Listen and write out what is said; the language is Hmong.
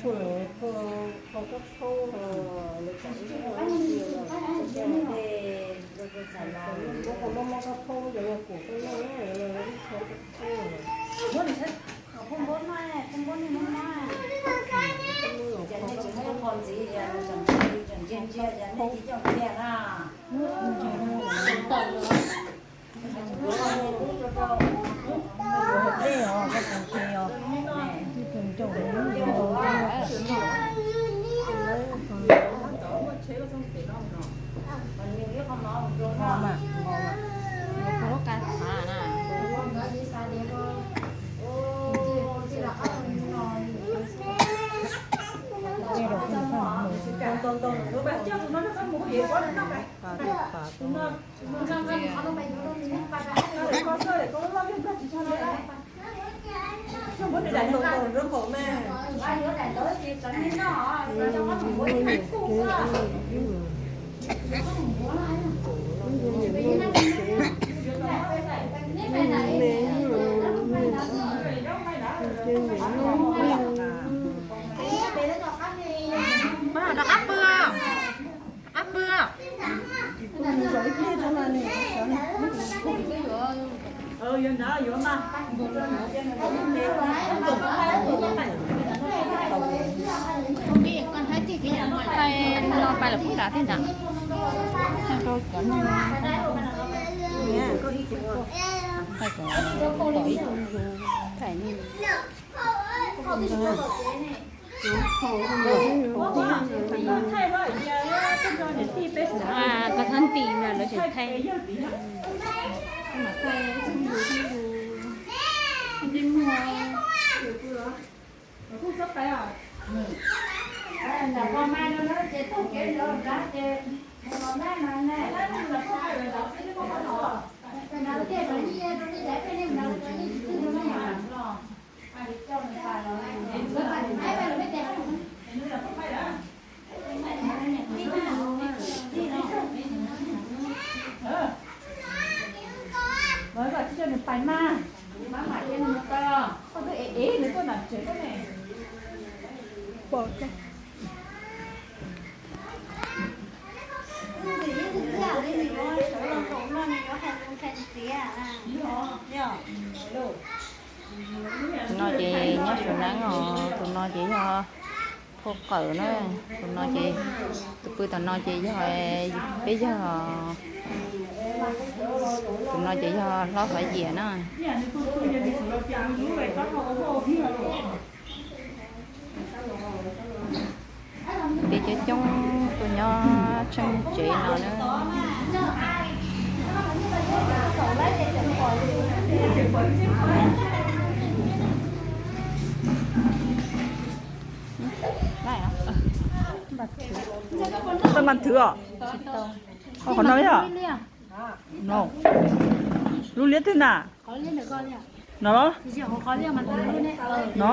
Qab pw, qab pw. Pais no pais lawm phub nrad thiab ntag. Koj thab nti mas lawv tseem thaij. Lawv kom tsis coj nws pais mas, mab mam cia nws mus pais os, koj twb ev ev nws tuaj nram tsev koj ne. Pom tso. Tus no ces nyob Suav Neeb os, tus no ces yog phauj Qawm na, tus no ces, tus pw tom no ces yog, peb yog, tus no ces yog hlob Xov Yias na. Peb coob coob tuaj nyob tsheej tsev no na. Tau npas thwv os? Qhov no yog no. Lub liab twg na? No los? No.